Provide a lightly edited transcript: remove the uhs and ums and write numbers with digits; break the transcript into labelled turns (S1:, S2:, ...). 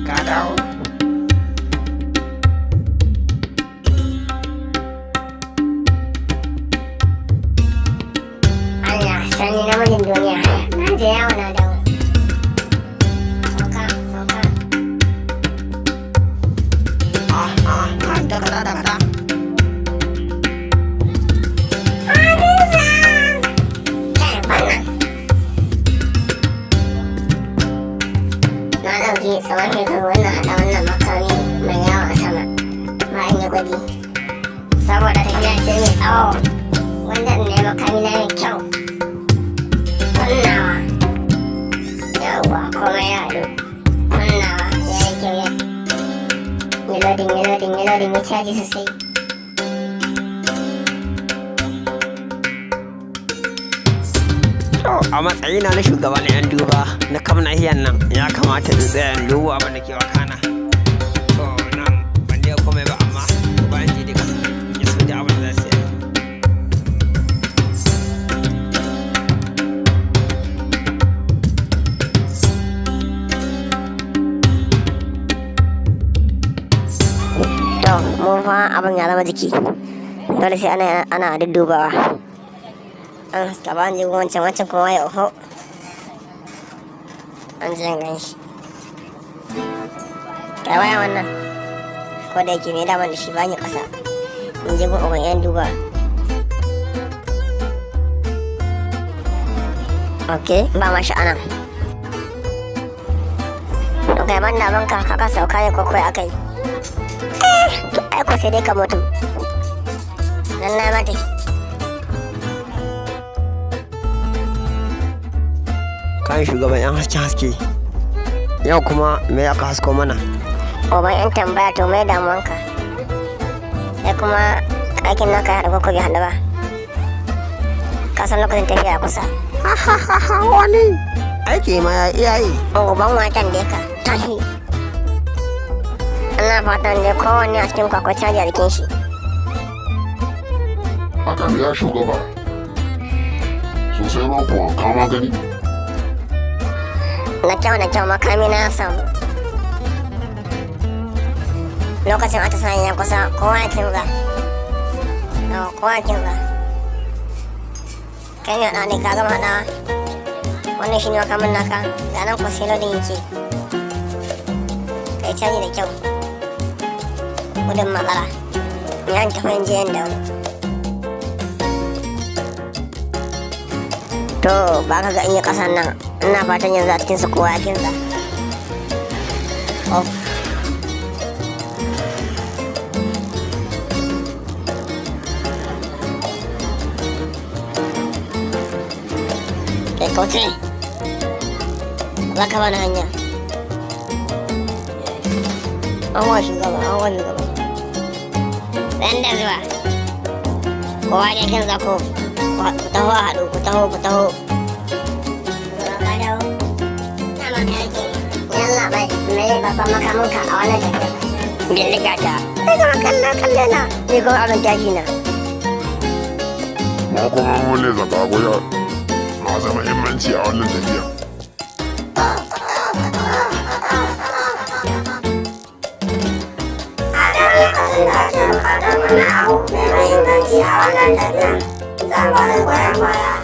S1: Ka dawo.
S2: Allah sani namijin duniya. Na je yawo na dawo. Sauka, sauka.
S1: Ah, ah, ah, dakata, dakata.
S2: Kai, wannan. Na ɗauki tsawon shekaru wannan haɗa wannan makami mai yawo a sama. Bayan ya gwaji. Saboda tafiya ce mai tsawo. Wanda in nemi makami na mai kyau. Kunnawa. Yawwa, komai ya haɗu. Kunnawa, ya yi kyau ya. Yi loading, yi loading, yi loading, ya caji sosai.
S1: To, a matsayina na shugaba na 'yan duba na kam nahiyar nan, ya kamata in tsaya in duba abin da ke wakana. To, nan ban dai komai ba, amma bayan je dai kasa ya so da abin da za su yi.
S2: To, mu fa abin ya zama jiki. Dole sai ana duddubawa. An haska ba an je wancan, wancan kuma ya oho. An je gan shi. Kai, waya wannan. Ko da yake me daman da shi ba ni kasa. In je gun uban yan duba. Ok, ba ma shi anan. To kai, ban da banka kaka sauka ne ko kai akai? To ai ko sai dai ka mutu. Nan na ma tafi.
S1: Kan shugaban 'yan haske haske. Yau kuma me aka hasko mana?
S2: Uban yan tambaya, to mai damuwanka? Sai kuma aikin naka ya haɗu ko bai haɗu ba? Ka san lokacin tafiya a kusa.
S1: Wani aiki ma ya iya yi.
S2: Uban watan da ka tashi. Ina fatan dai kowanne a cikin akwai caji a jikin shi.
S3: Haka ne ya shugaba. Sosai ma kuwa, kama gani.
S2: Na kyau, na kyau, makami na ya samu. Lokacin atisayen ya kusa, kowa ya kinga. Yawa, kowa ya kinga. Kai ne haɗa ne, ka gama haɗawa. Wannan shi ne makamin naka, ga nan ko sai loading yake. Kai caji da kyau. Gudun matsala. Ni an tafi in je in dawo. To, ba ka ga in yi ƙasan nan, ina fatan yanzu a cikinsu kowa ya kinsa. Off. Kai, kauce. Za ka bani hanya. An wa shugaba, an wa shugaba. Ɗan da zuwa. Kowa ya kinsa ko. Ku taho a haɗu, ku taho, ku taho. Ka dawo. Dama ka yake ne. Yalla bai, me babban makaminka a wannan tafiya? Bindiga ta. Sai gama kallon kalle na. Ni kuma abin tashi na.
S3: Ma kuma wani zaka goya masu muhimmanci a wannan tafiya.
S2: Wani abu mai mahimmanci a wannan tafiya. Zan ba da goyon baya.